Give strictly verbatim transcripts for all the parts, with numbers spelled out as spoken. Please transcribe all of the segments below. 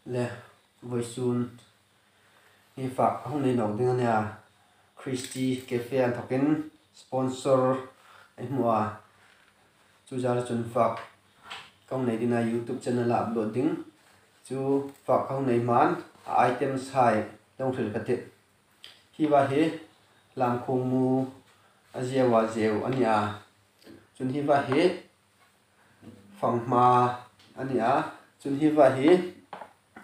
Le, vawisun hi fak hung nei nawk ding a nia. Christy Cafe an thokin sponsor ei hmu a. Chu zar chun fak ka hung nei ding a, YouTube channel a upload ding. Chu fak ka hung nei hman a items hai lo hril ka tih. Hi va hi lamkhung mu a ziau a ziau a nia. Chun hi va hi fanghma a nia. Chun hi va hi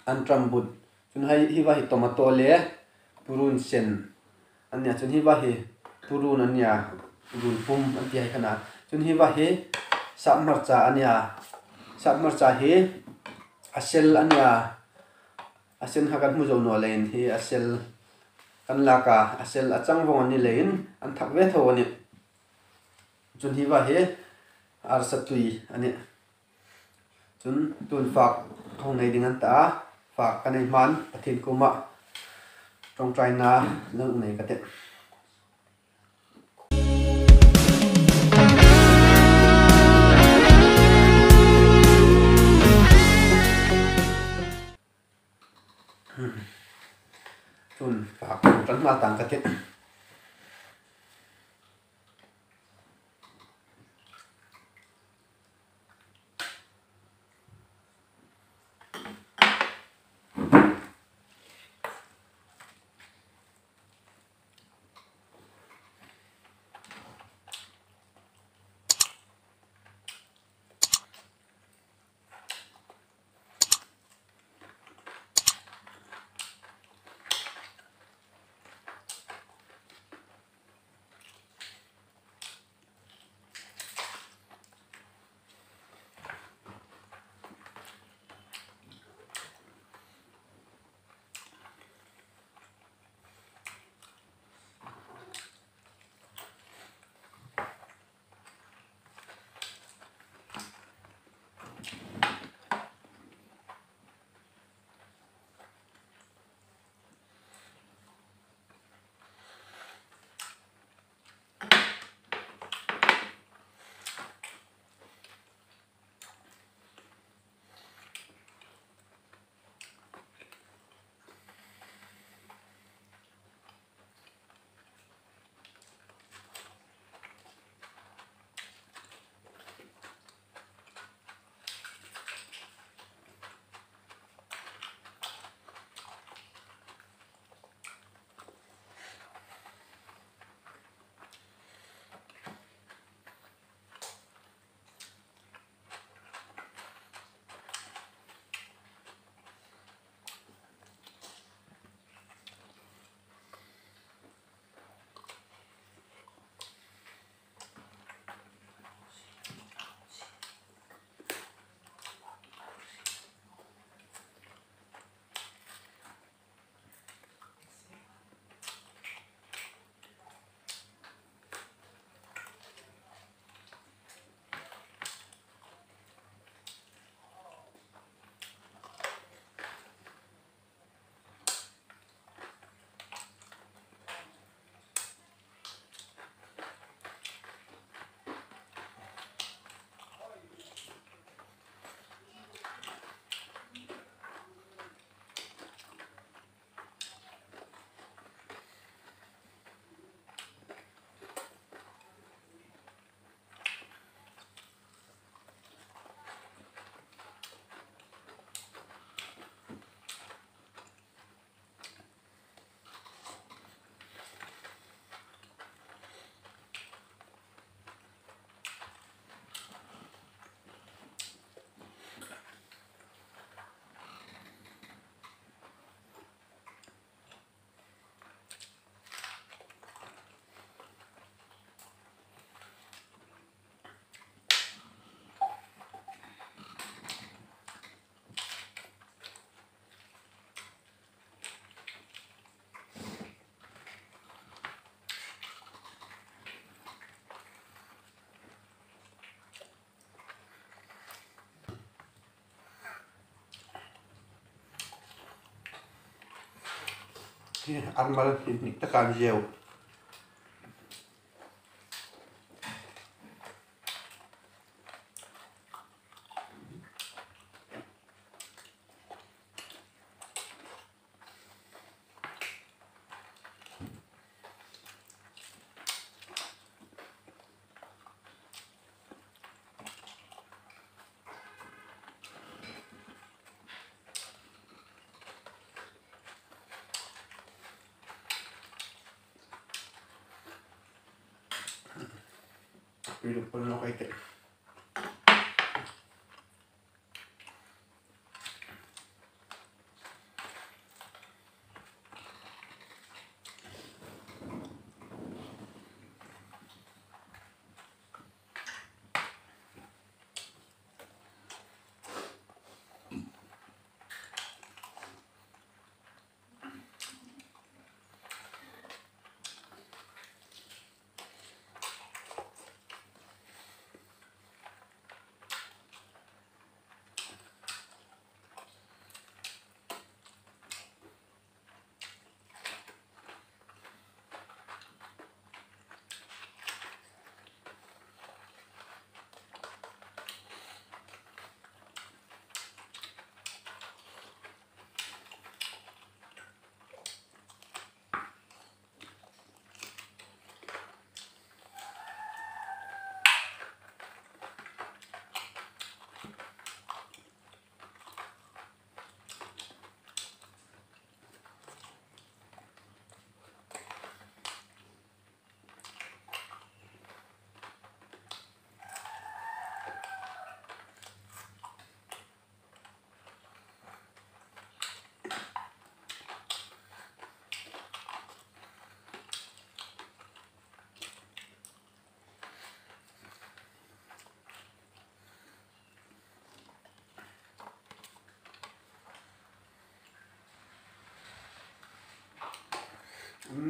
an ṭambut. Chun hi, hi va hi tomato le purun sen a nia. Chun hi va hi purun a nia. Purun pum an ti hai khan a. Chun hi va hi sap hmarcha a nia. Sap hmarcha hi a sel a nia. A sen kha kan hmu zo naw leiin hi a sel kan lak a, a sel a chang vawng a ni leiin an thak ve tho a nih. Chun hi va hi arsa tui a nih. Chun tun fak hung nei ding an ta a, fak ka nei hman Pathien kuoma ṭawngṭaina lo nei ka tih. Chun fak ṭan nghal tang ka tih. Hi armal hi hnik taka an ziau. Lu pul nawk ei tih.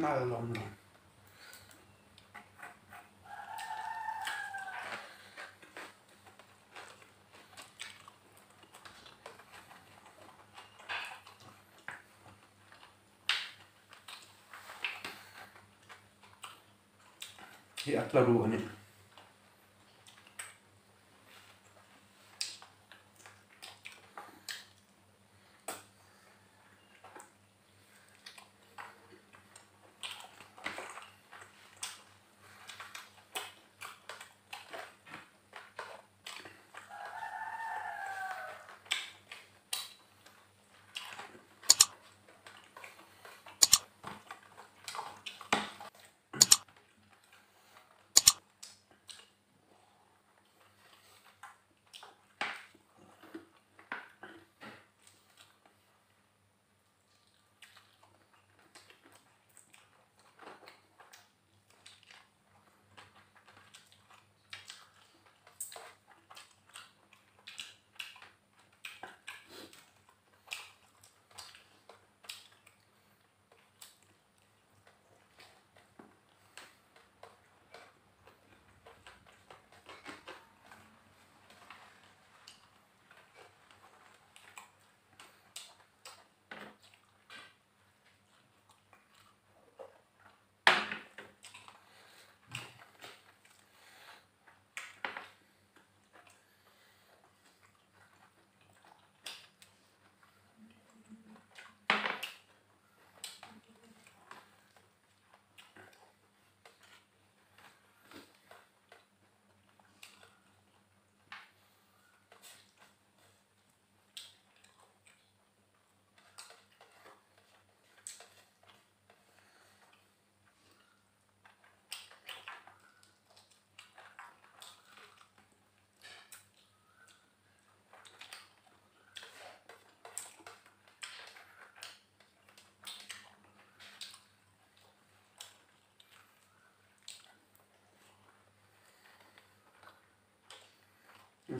Nal lawm lawm. Hi a tla ruo a nih.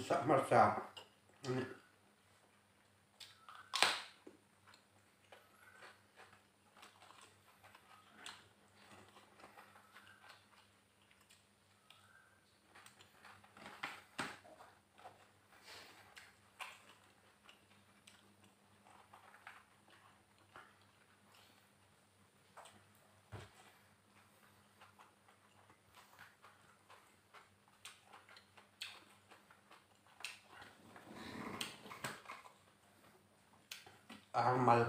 Sa hmarcha. Armal.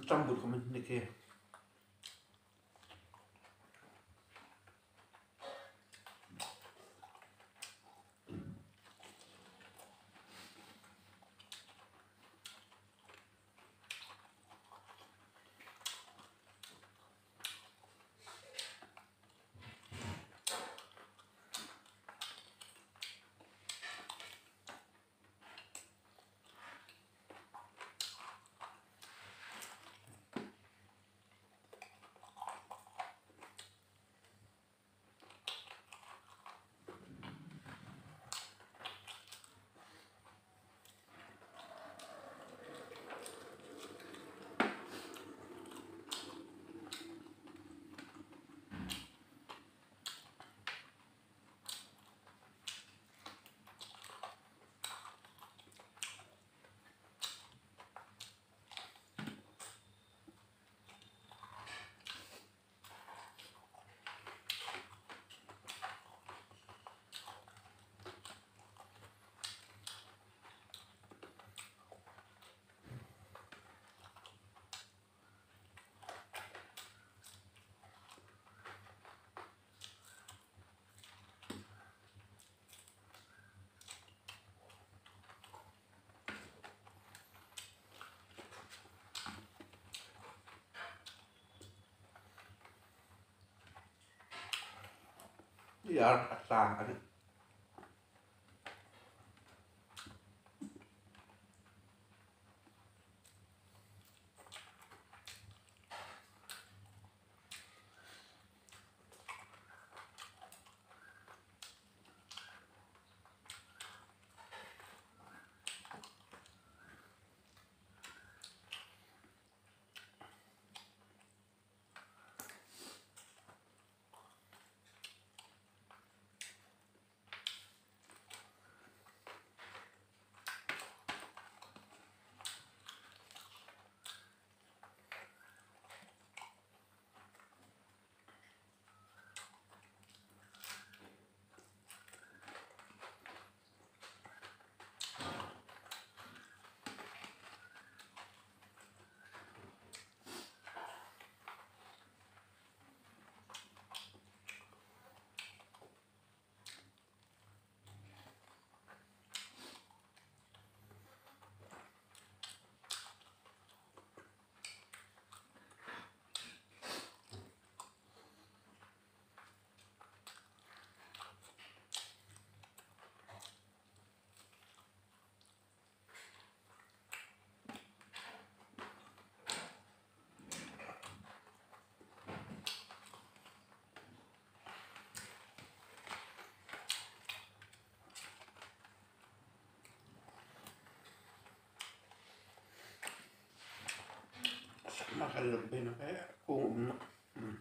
Chambut khawm an nek e. Yar a tla a nih. Sak na kal lum pe na pe, kung um na. Hmm.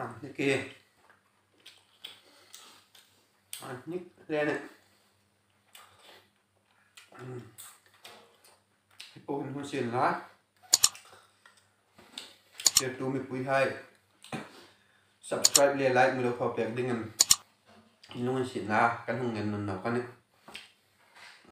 An hnik hi. An hnik le ne. Hi po hin hun sin la. Tirtu mipuihai, subscribe le like mi lo thaw pek dingin in lunginsietna kan hung ngen nawn naw ka nih.